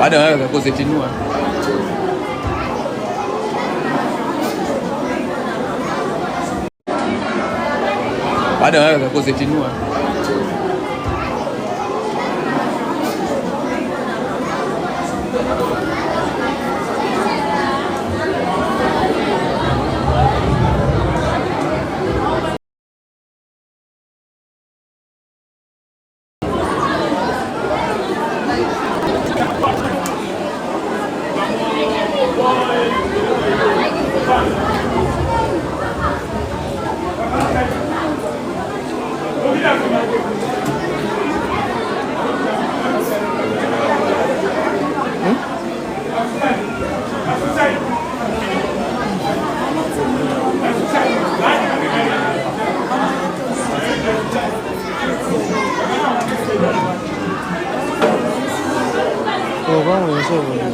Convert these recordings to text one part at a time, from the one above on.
Wàá dẹ̀ wọ́n kó ṣe tinú ẹ. Wàá dẹ̀ wọ́n kó ṣe tinú ẹ. Ọ̀ báwọn èèyàn sọ̀rọ̀ ni.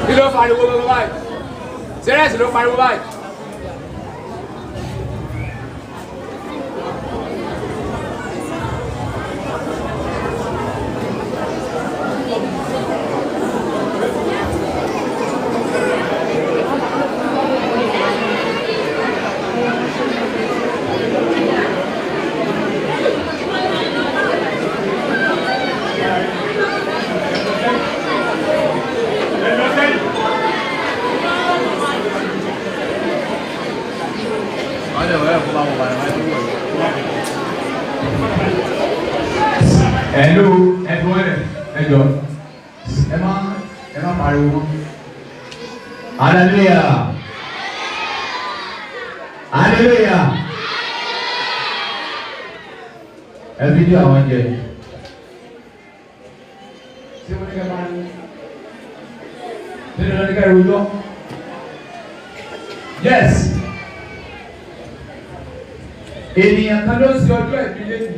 Kí ló pariwo gbogbo báyìí? Sẹ́rẹ̀sì ló pariwo báyìí. Wàá dẹ̀ wọ́n kó bá wọn bàrẹ̀ wáyé tó wọ̀. Hello, everyone. Ẹ jọ̀ọ́, ẹ má pariwo mọ́. Hallelujah, hallelujah. Ẹ fídíò àwọn oúnjẹ yìí. Ṣé wọ́n ní kẹ́ máa ní? Ṣé dandan ní kẹ́ rojọ́? Yes. Ènìyàn kan ló ń ṣe ọjọ́ ìbí lẹ́yìn.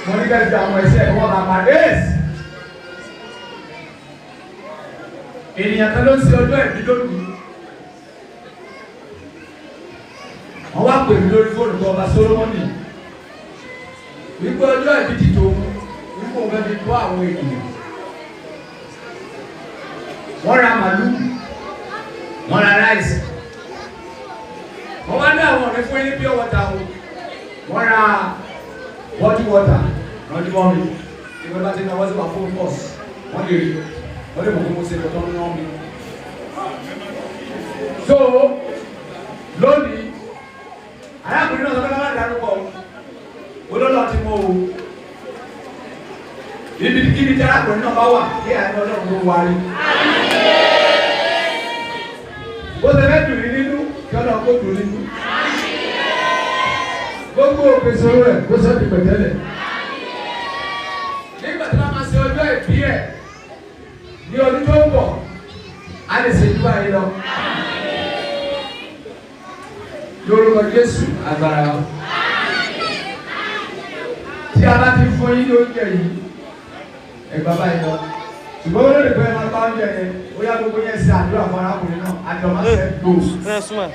Mo ní kẹ́ fi àwọn ẹsẹ̀ ẹ̀kọ́ wọn bàbá yes. Ènìyàn kan ló ń ṣe ọjọ́ ìbí lónìí. Wọ́n wá pè mí lórí fóònù kan, ọba Solomoni, wípé ọjọ́ ìbí ti tó, wípé òun fẹ́ fi bọ́ àwọn ènìyàn. Wọ́n ra màlúù, wọ́n ra ráìsì, wọ́n wá ní àwọn ọ̀rẹ́ fún yín ní pure water o. Wọ́n ra bottle water ránjú mọ́ mi. Ìwé bá ti náwó sí wa fún bọ́ọ̀sì, wọ́n lè rí, wọ́n lè mọ̀ pé mo ṣe kọ́tọ́ ń rán mi. So lónìí, arákùnrin náà sọ pé ká má dárúkọ o, olólọ́ ti mú o. Ibikíbi tí arákùnrin náà bá wà, kí àánú Ọlọ́run ló wárí. Bó ṣe fẹ́ dùn ní nínú, kí Ọlọ́run kó dùn nínú. Gbogbo òpèsè rẹ̀ kó sọ́ di pẹ̀tẹ́lẹ̀. Nígbà tí wọ́n máa ṣe ọjọ́ ìbí ẹ̀ ní ọdún tó ń bọ̀, a lè ṣe ju báyìí lọ. Lórúkọ Jésù agbára wa. Tí a bá ti fún yín ní oúnjẹ yìí, ẹ gbà báyìí lọ. Ṣùgbọ́n ó lè pẹ́ máa bá oúnjẹ yẹn, ó yá gbogbo yẹn ṣe àdúrà fún arákùnrin náà, àjọmọ́sẹ̀ gbòòsù. Ẹ súnmọ́ ẹ̀.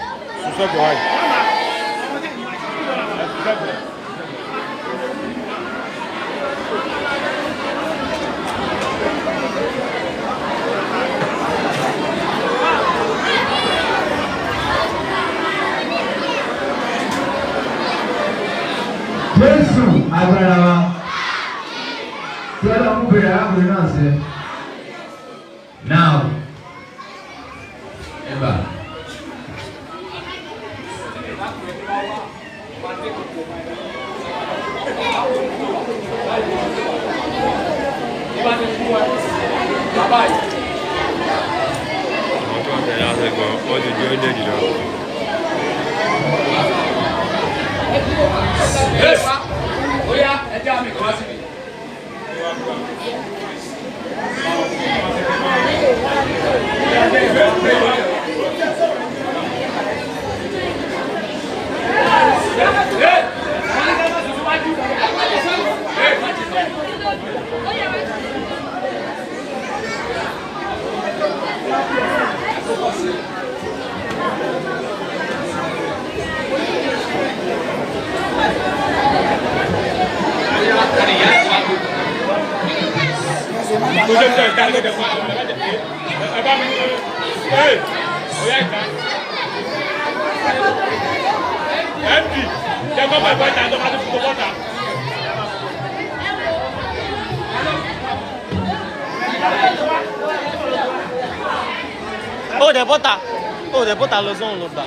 Jésù agbára Ẹ bá mú bèrè arákùnrin náà ṣe. Now, ẹ bá. Àwọn tó ń tẹ̀lé àṣẹgbọ̀n wọ́n ti di oúnjẹ jùlọ. Ó dẹ̀ bọ́ta, ó dẹ̀ bọ́ta lọ sọ́hun lọ gbà.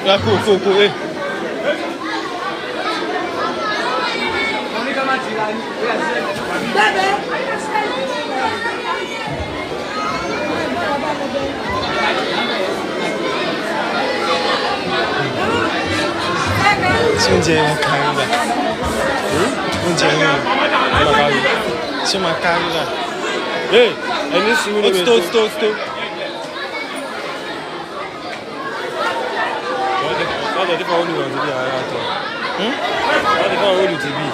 Ya kú kú kú eh. Ṣé oúnjẹ wọn kárí báyìí? Oúnjẹ wọn ṣé máa kárí báyìí? Ee, ẹni sùúrù Ó ti tó, ó ti tó, ó ti tó. Wọ́n tẹ̀ dípò olùwọ̀n ti bí ara àtọ̀. Wọ́n tẹ̀ fún olù ti bí.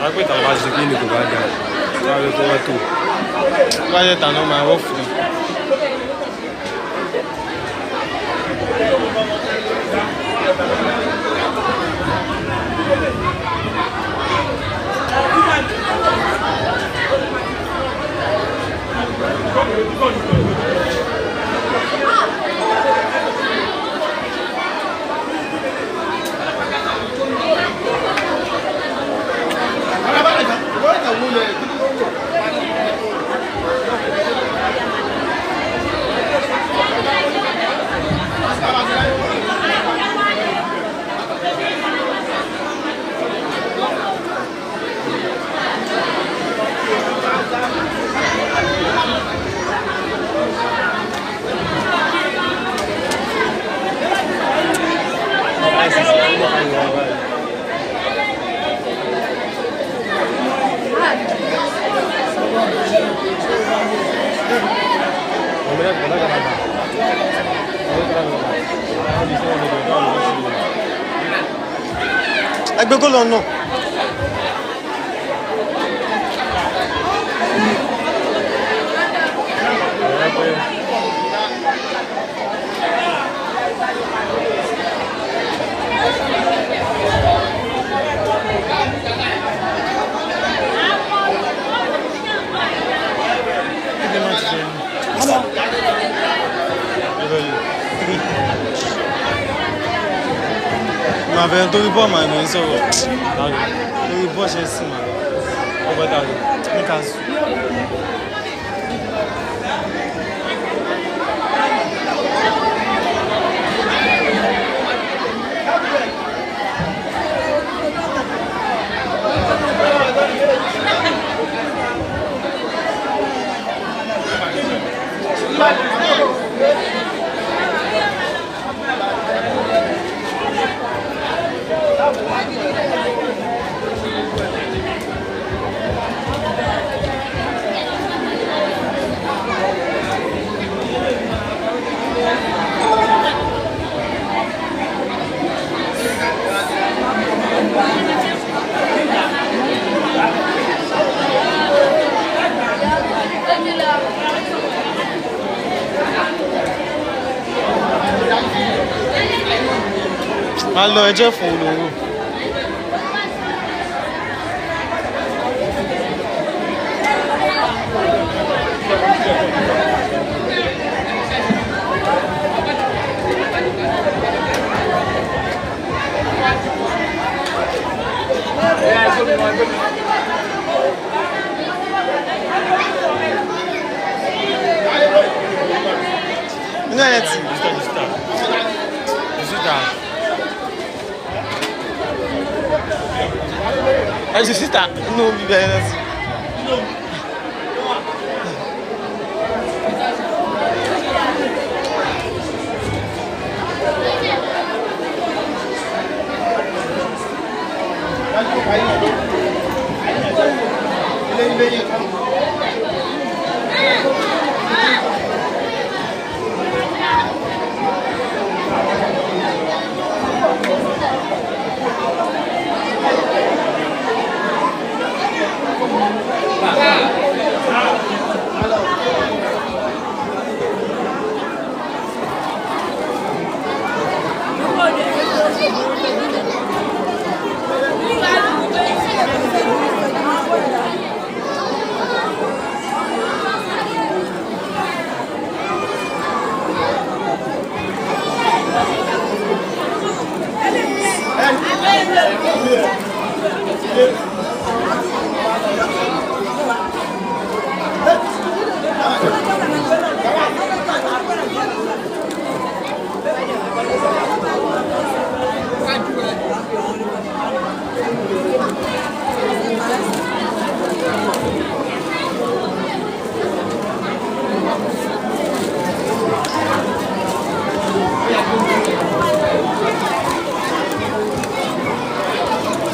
Àpè tàbá ṣe kí ni kò bá dà. Sáré tó wá tó. Wáyé tàná máa wọ́ fún un. Ẹgbẹ́ kó lọ nà. Màá bẹ̀rẹ̀ torí bọ́ọ̀ màá ní sọ̀rọ̀. Torí bọ́ọ̀ ṣe ń sìn màá. Ó bẹ́ẹ̀ dàrú. Ní ká sùn. Máa lọ ẹjẹ́ fún olówó. Inú ẹ̀ ti. Ẹ ṣe síta inú bíbẹ̀ ẹ̀ náà sí.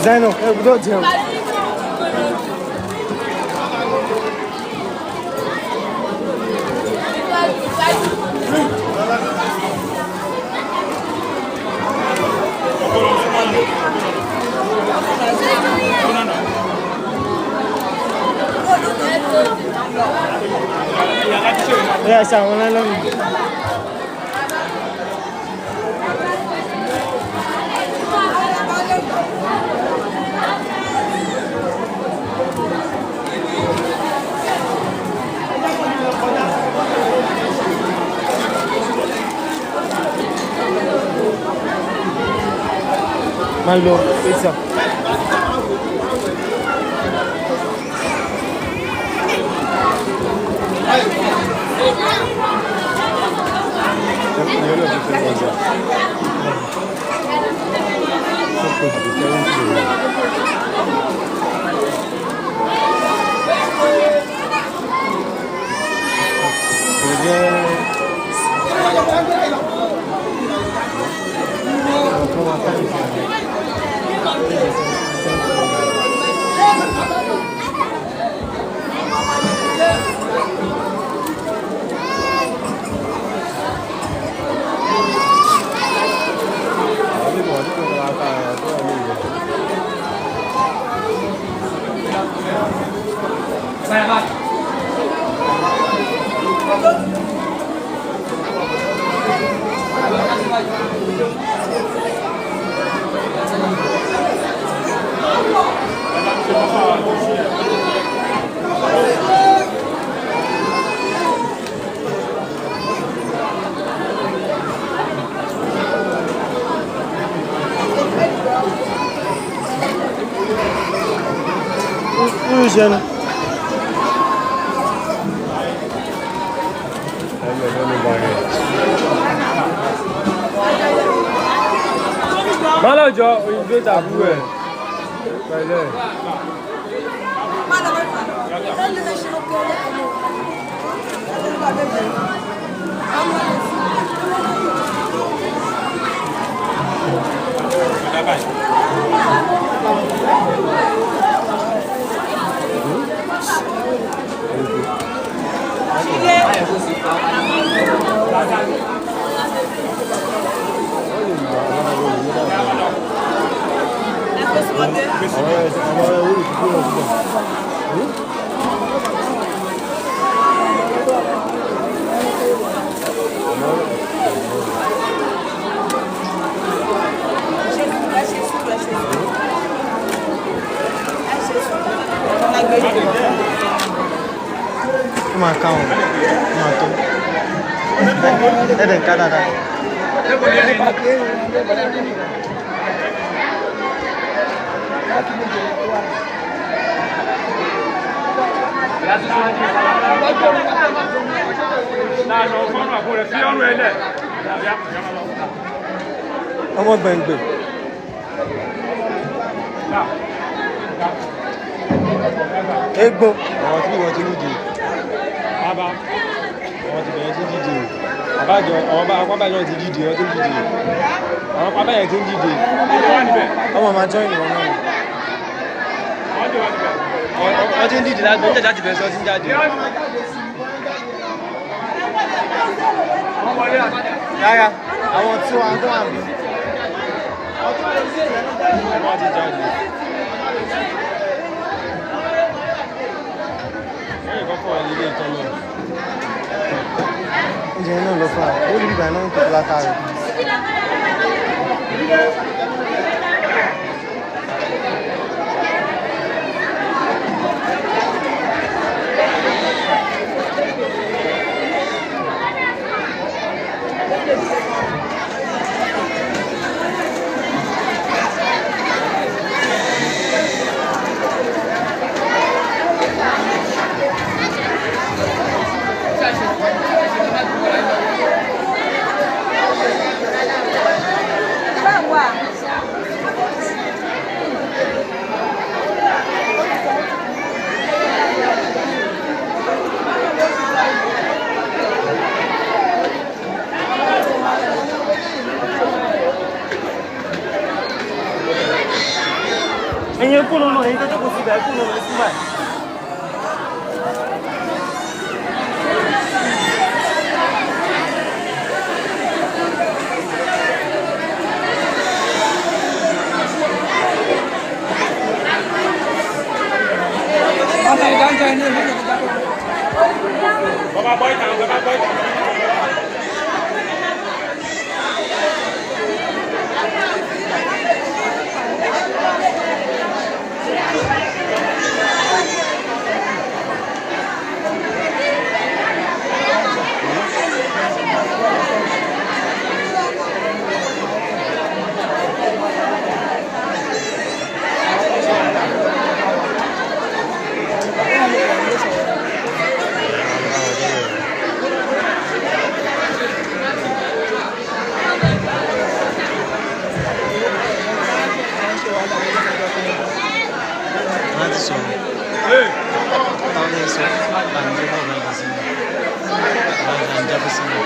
Zainab, ẹ gbọ́dọ̀ jẹun. Ó yá ṣe àwọn lẹ́lọ́run. Máa lọ pizza. Ló ṣe ẹnu. Má lọ́jọ́ òyìnbó tàbúrò ẹ̀ pẹ̀lẹ́. Ó máa ká wọn, ó máa tó. Ẹ̀dẹ̀ ń ká dáadáa. Ọmọ gbẹ̀ngbẹ̀. Egbò. Àwọn tí wọ́n ti lùdì. Bàbá. Àwọn ti bẹ̀rẹ̀ sí díje. Àbájọ àwọn pápá yẹn ti díje, wọ́n ti ń díje. Àwọn pápá yẹn ti ń díje. Ọmọ máa join wọn náà. Wọ́n ti ń díje láti bẹ̀rẹ̀ jáde bẹ̀rẹ̀ sí wọ́n ti ń jáde. Rárá, àwọn tí wọ́n tó wà bí. Wọ́n ti jáde. Wọ́n yìí kọ́kọ́ wà nílé ìtọ́ náà. Oúnjẹ náà ló fà á, ó rí ìgbà náà ń tó látàrí. Ẹ̀yin kúrò náà, ẹ̀yin tó jókòó síbẹ̀, ẹ kúrò náà síbẹ̀. Láti sọ̀rọ̀ táwọn ẹ̀ sọ bàǹjẹ́ náà bá bá sí mi bàǹjẹ́ bá sí mi.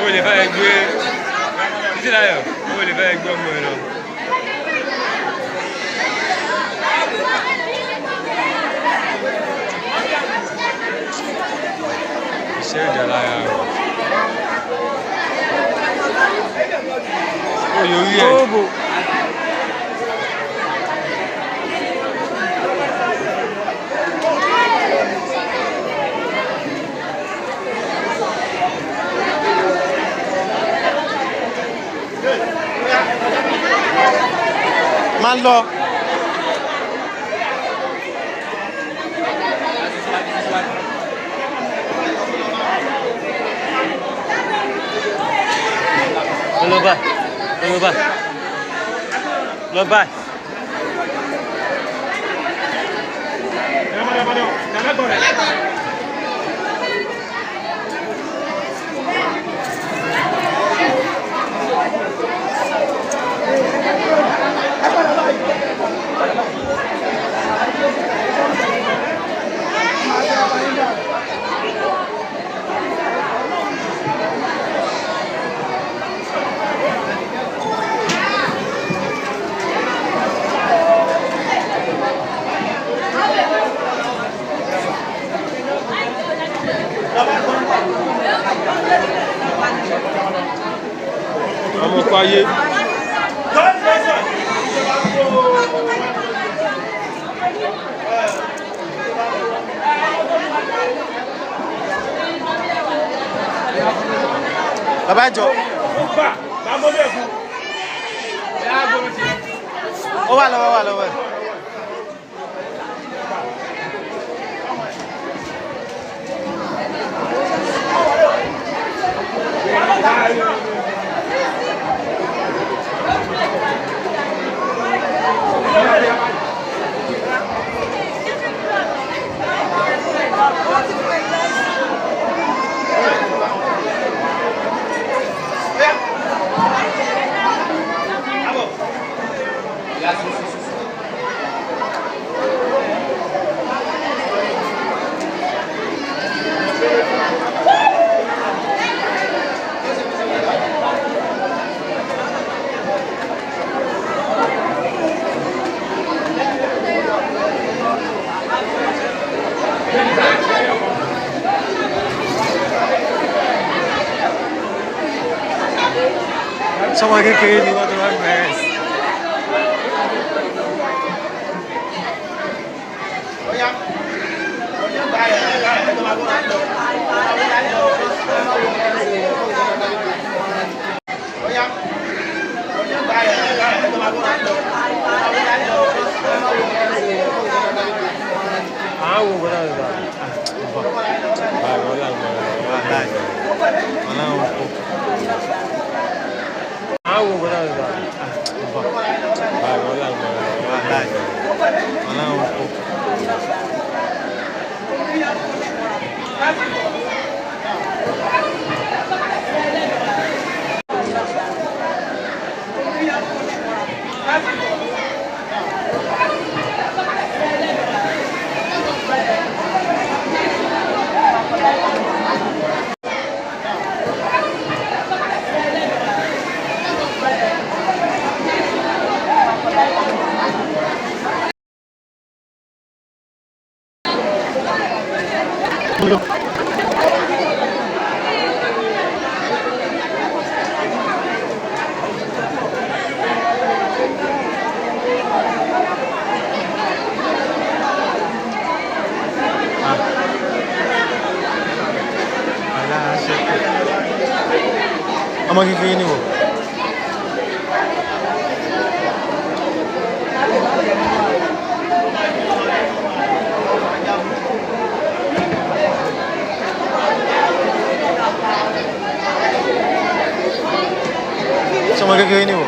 Ó lè fẹ́ gbé títí láyọ̀, ó lè fẹ́ gbé ọmọ ẹ lọ. Iṣẹ́ ìjà lára rẹ̀. Ó yọ orí ẹ̀. Máa lọ. Lọ báyìí, lọ báyìí, lọ báyìí. Ọmọ ọkọ ayé. Bàbá jọ. Ó wà lọ́wọ́ wà lọ́wọ́ ẹ̀. Sọmọ kékeré ni wọ́n tó wá bẹ̀rẹ̀ sí. Àwọn wo gbọ́dọ̀ gbà? Báyìí wọ́n lágbára. Wàláì. Ọlọ́run kò. Àwọn wo gbọ́dọ̀ gbà? Báyìí wọ́n lágbára. Wàláì. Ọlọ́run kò. Aláṣẹ. Ọmọ kékeré ni wò. Sọmọ kékeré ni wò.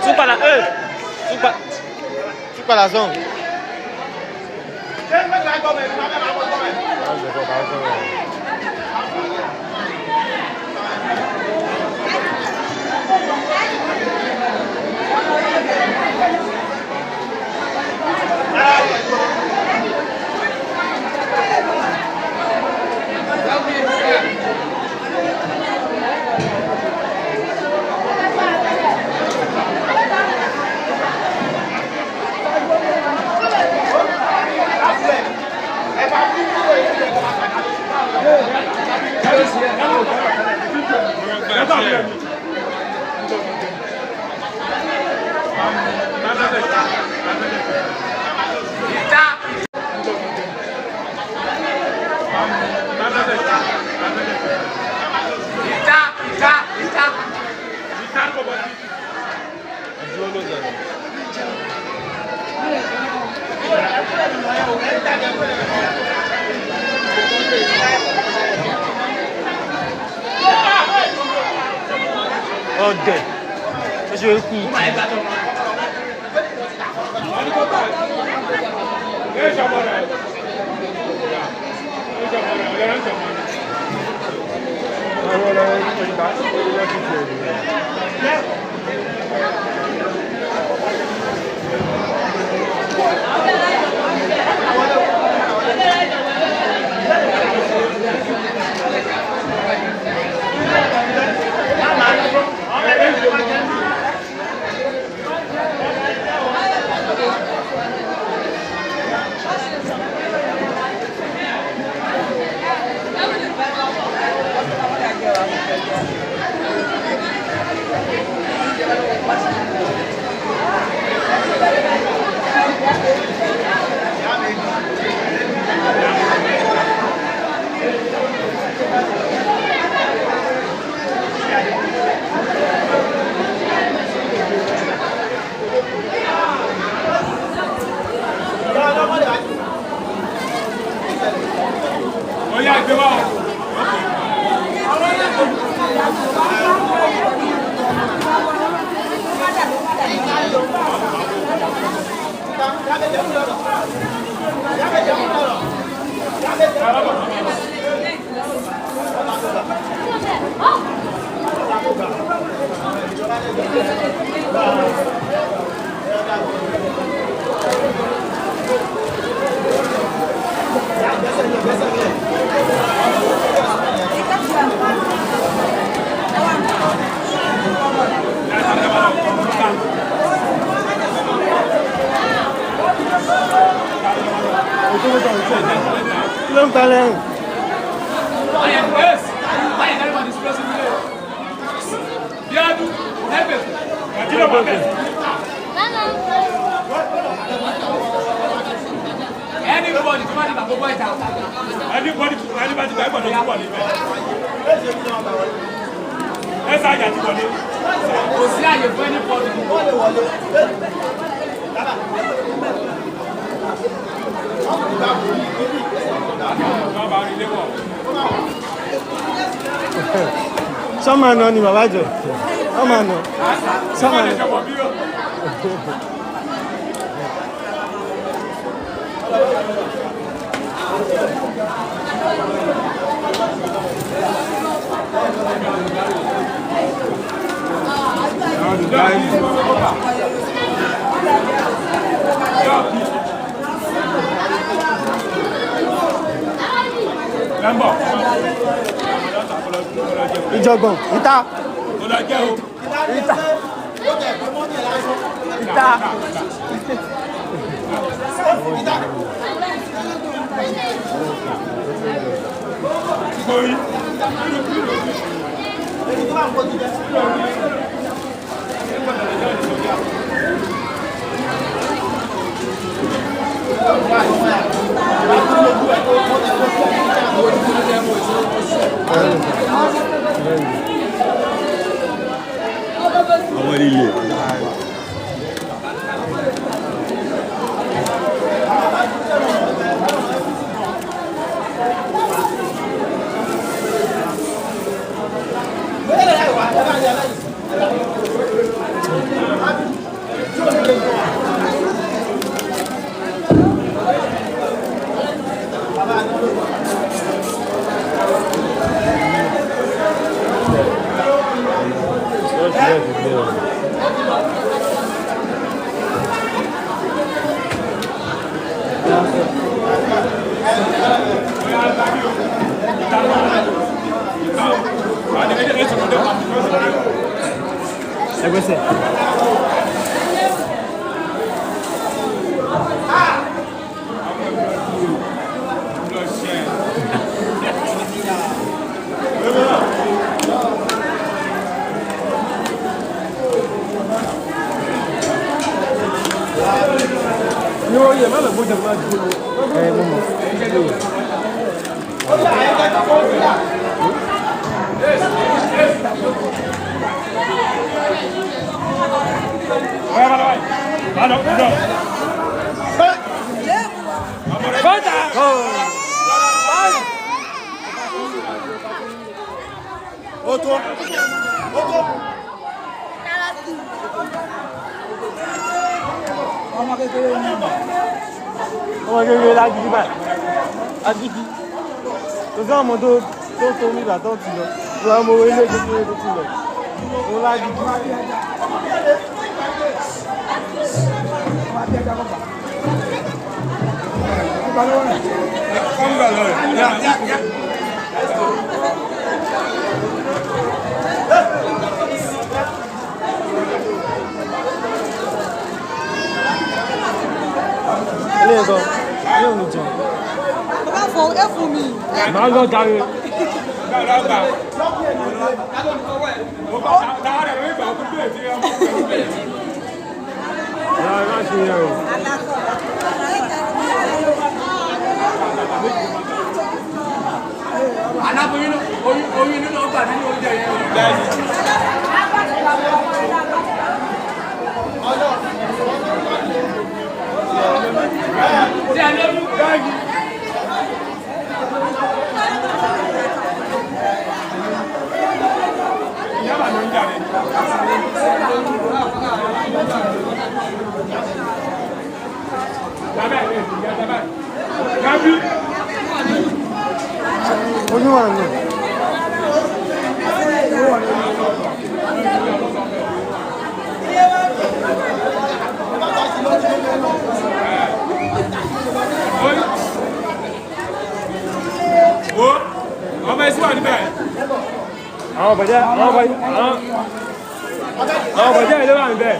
Tún padà ẹ tún padà. Tún padà sọ̀hún. Ọdẹ ó ṣe é kú. Àwọn ọlọ́run ìgbà ó ti tẹ̀ ẹ́. Kí ló ń ta lẹ́rìn? Anybody tó bá di bàbá white house. Anybody anybody gba ìgbọ̀dọ̀ tó wà níbẹ̀. Ẹ sáàjà ti wọlé. Kò sí àyè fún anybody. Bàbá rí léwọ̀. Sọ́mà náà ni bàbá jọ. Sọ́mà náà. Sọ́mà Sọ́mà náà. náà. Bí o. Lẹ́mbọ̀. Ìjọ̀gbọ̀n ìta. Ó lọ jẹ́ o. Ìta. Ìta. Kórí. Ọmọ líle. Ẹgbẹ́sẹ̀. Ẹ mo mọ̀. Ọ̀yá bàbá báyìí. Bàbá lọ. Ó tó. Ó tó. Ọmọ kékeré ní Ọmọ kékeré lágídí báyìí. Agídí. Kò sí ọmọ tó tó tó nígbà tó ti lọ. Ìwà ọmọ owó ilé kékeré tó ti lọ. Ó lágídí. ọmọ abẹ́ ẹja kọ̀ọ̀kan. Ọgbà lọ́wọ́ rẹ̀. Ilé ẹ̀kọ́ ilé òní jẹun. Bàbá fọ ẹ fún mi. Màá lọ jàre. Ìyá ẹ má ṣe yẹn o. Aláboyún oyún inú náà gbà nínú oúnjẹ yẹn. Tí a lóyún. Oyún wà nù. Wo ọmọ ẹsùn wà níbẹ̀. Àwọn bọ̀dẹ́ àwọn bọ̀dẹ́ àwọn bọ̀dẹ́ ló wà níbẹ̀.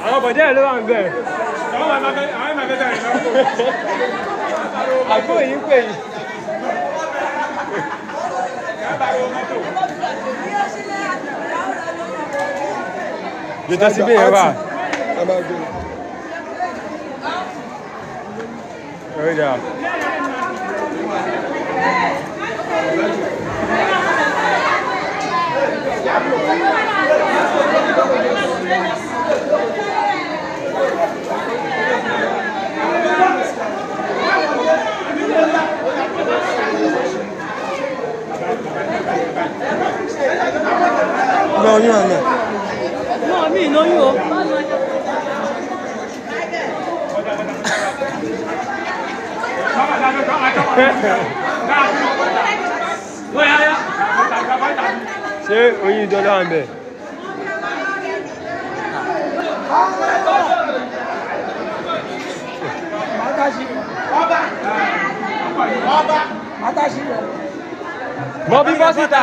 Àwọn bọ̀dẹ́ ló wà níbẹ̀. Àwọn máa fẹ́ jáde náà. Àgbo yìí ń pè yín. Jòtá síbí yẹn wà. Ó dà. Lọ oyún àná. Náà mi lóyún o. Ṣé oyin dọ́là wà níbẹ̀? Màtá sí rẹ̀. Mọ bí bọ́ síta.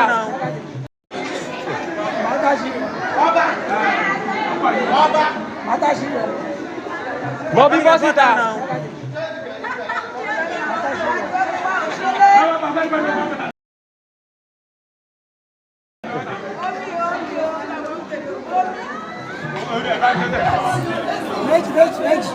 Màtá sí rẹ̀. Màtá sí rẹ̀. Mọ bí bọ́ síta. Méjì méjì méjì.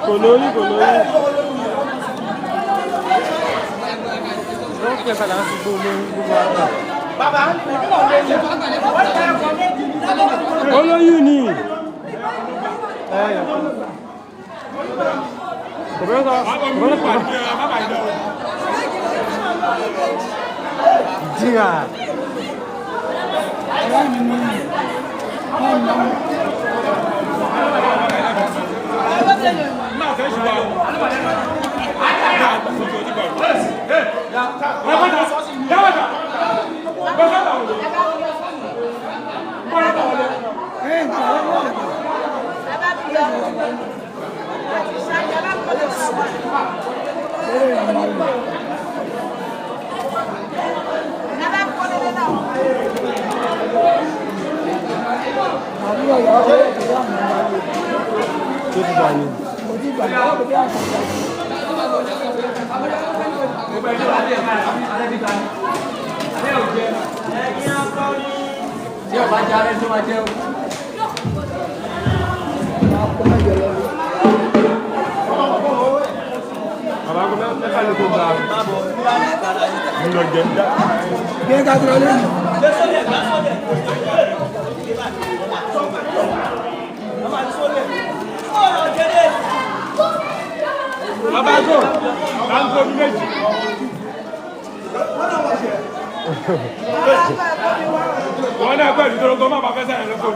Kò lóyún kò lóyún. Wọ́n pè padà sí gbogbo olóyún gbogbo àgbà. Olóyún ni. Kò bẹ́ẹ̀ sọ kò bẹ́ẹ̀ sọ. Jìnnà. Dáwọ́dà! Dáwọ́dà! Tó ti gbà ní. Tí ọba jẹ́ alẹ́ tó máa jẹ́ o. Bàbá kò mẹ́fà ló tó gbà. Mo lọ jẹ. Gbé ká tó lọ lẹ́yìn. Bàbá tó, à ń kó omi méjì. Wọ́n náà pẹ̀lú tó lọ́gbọ́n má bàa fẹ́ sẹ́yìn lọ́kọ̀ọ́.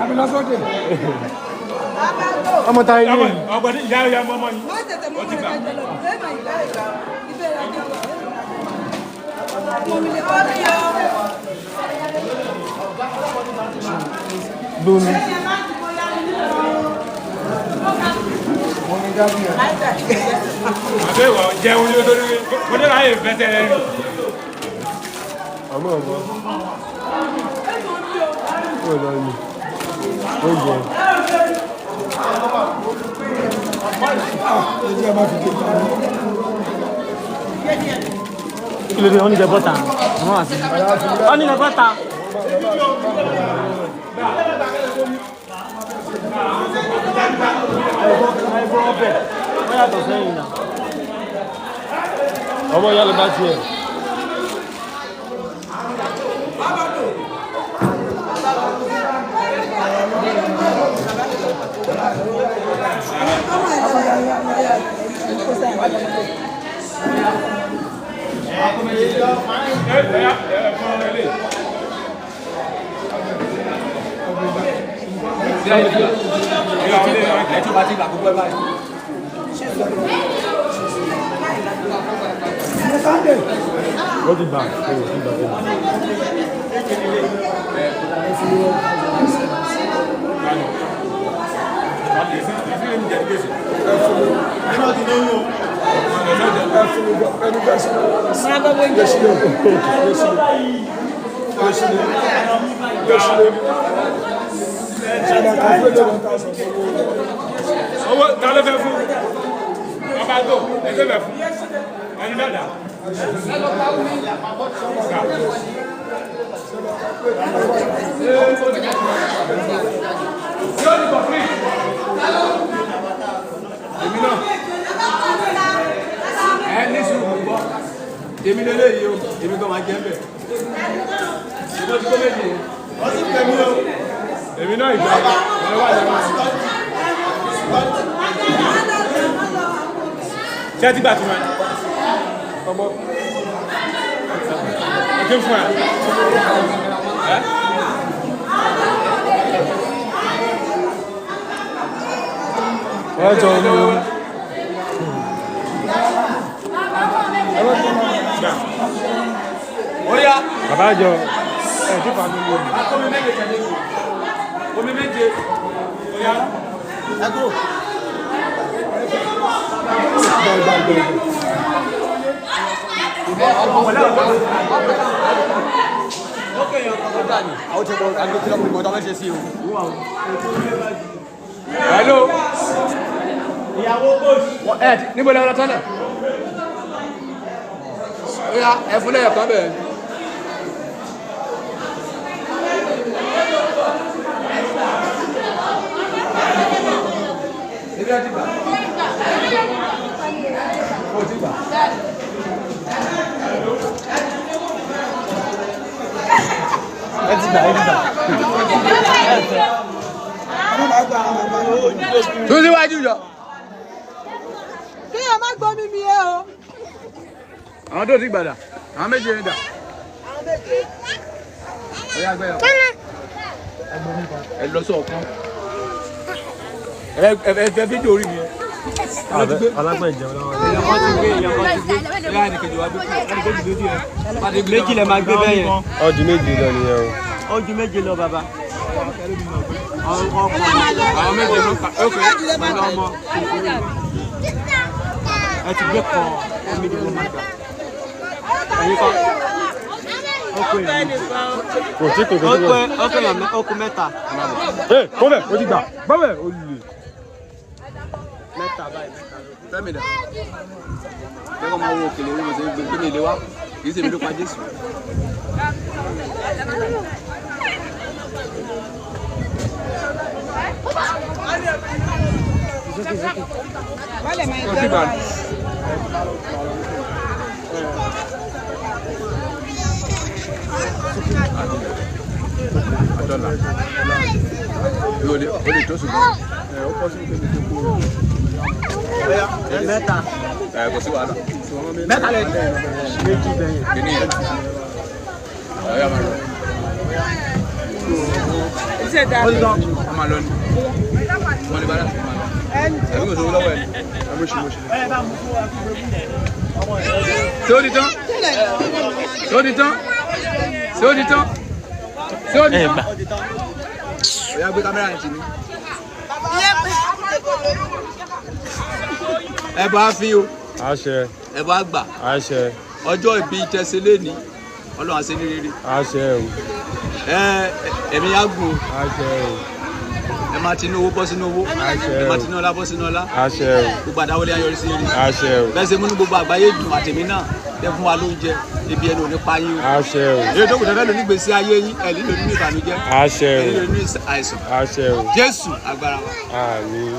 Àbí lọ́sọ̀dẹ̀. Ọmọ ta ilé. Ọgbọ̀n ìyá ìyá ọmọ ọmọ yìí. Ó ti gbà. Bomi. Àbẹ̀ ìwà jẹun ló lórí kò ní ráyè fẹsẹ̀ rẹ̀ rìn. Ọmọ ọmọ. Ó lọ ní. Ó jẹ. Ẹjẹ́ máa fi kéka ní. Kí ló dé? Wọ́n ní jẹ bọ́tà. Wọ́n wà sí. Wọ́n ní jẹ bọ́tà. Ẹ̀bùn ọbẹ̀. Wọ́n yàtọ̀ sẹ́yìn náà. Ọmọ ìyá ló bá tiẹ̀. Ẹ ẹ ẹ fọ́n ọ lé. Ẹ tó bá ti gbà gbogbo ẹ báyìí. Ó ti gbà. Ó ti gbà bẹ́ẹ̀. Owó ta ló fẹ́ fún? Ọba tó, ẹgbẹ́ fẹ́ fún. Ẹni dàda. Èmi náà. Ẹ ní sùúrù mo gbọ́. Èmi lélẹ́yìí o, èmi kan máa jẹ́ bẹ̀. Ìbọn ti kó méjì yẹn. Èmi náà ìgbà ẹ wà lẹ́wọ̀n. Ṣé ẹ ti gbà tí wọn? Ọmọ. Ẹ ti ń fún ẹ. Ẹ? Ẹ jọ omi omi. Gbà. Ó yá. Bàbá jọ. Ẹ ti fà mí lómi. Omi méje tẹ̀lé. Omi méje. Ó yá. Ẹ kúrò. Hello. Ẹ níbo lẹ wọ́n tọ́lẹ̀? Ó yá ẹ fún lẹ́yọ̀ kan bẹ́ẹ̀. Ebi ẹ ti gbà. Ó ti gbà. Ẹ ti gbà, ẹ ti gbà. Tún síwájú yọ. Kéèyàn má gbọ́ mímí ẹ o. Àwọn tó ti gbàdà, àwọn méje ń dà. Ó yá gbẹ́yọ̀. Ẹ lọ sọ ọ̀kan. Ẹ ẹ fẹ́ fídíò orí mi. Alágbọ̀n ìjẹun lọ́wọ́. Méjì lẹ máa gbé bẹ́ẹ̀ yẹn. Ọdún méjì lọ nìyẹn o. Ó ju méje lọ bàbá. Àwọn méje ló kà ókè pẹ̀lú ọmọ. Ẹ ti gbé kan omi ìdìbò máa gbà. Ẹ̀yin kan. Ó kó èèyàn méjì. Kò tí kò kò tí kò. Ó kó èèyàn ó kó mẹ́ta. Ẹ bọ́bẹ̀ o ti gbà bọ́bẹ̀ o lè. Mẹ́ta báyìí. Fẹ́mi dà. Jẹ́ kó máa wo òkèlè orí mi ṣe ń gbé gbé mi lé wá. Kì í ṣe mi ló pa Jésù. Kò tí gbà. Àdọ́là. O lè tó ṣùgbọ́n. Mẹ́ta. Ẹ kò sí wàhálà. Mẹ́ta lè méjì bẹ́yẹn. Kìíní yẹn. Ọ̀ya máa lọ. Wọ́n máa lọ ni. Wọ́n lè bá láti máa lọ. Àbí kò sówó lọ́wọ́ ẹ̀ ni. Ṣé ó di tán? Ṣé ó di tán? Ṣé ó di tán? Ṣé ó di tán? Ọ̀ya gbé kámẹ́rà yẹn tì mí. Ẹ bá fi o, Àṣẹ ẹ bá gbà. àṣẹ Ọjọ́ ìbí tẹ̀sí léni, Ọlọ́run á ṣe ní rere. àṣẹ o Ẹ ẹ̀mí á gùn o. Àṣẹ o. Ẹ máa ti ní owó bọ́ sínú owó. Àṣẹ Ẹ máa o. ti ní ọlá bọ́ sínú ọlá. Àṣẹ o. Gbogbo àdáwọlé ayọrí sí rere. Àṣẹ o. Bẹ́ẹ̀ ṣe múnú gbogbo àgbáyé dùn àtẹ̀mí náà tẹ fún wa lóúnjẹ ibi ẹnu ò ní pa yín o. Àṣẹ o. Èyí tó kù tẹ́fẹ́ lò ní gbèsè ayé yín ẹ̀ nílò nínú ìbànújẹ́ Àṣẹ ẹ̀ o. nílò nínú àìsàn. Àṣẹ o. Jésù agbára wa. Àmín.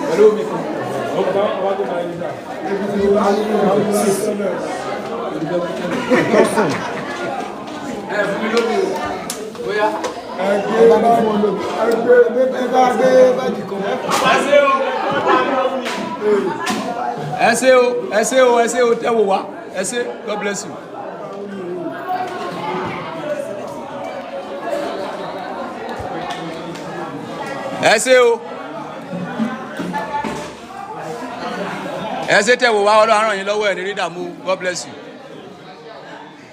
Pẹ̀lú omi kan. Ẹ fún mi lómi o. Bóyá. Ẹ ṣé o, ẹ ṣé o, ẹ ṣé o, tẹ́ wò wá. Ẹ ṣé, God bless you. Ẹ ṣé o. Ẹ ṣé tẹ́ wò wá, Ọlọ́run á ràn yín lọ́wọ́ ẹ̀ ní rí dààmú. God bless you.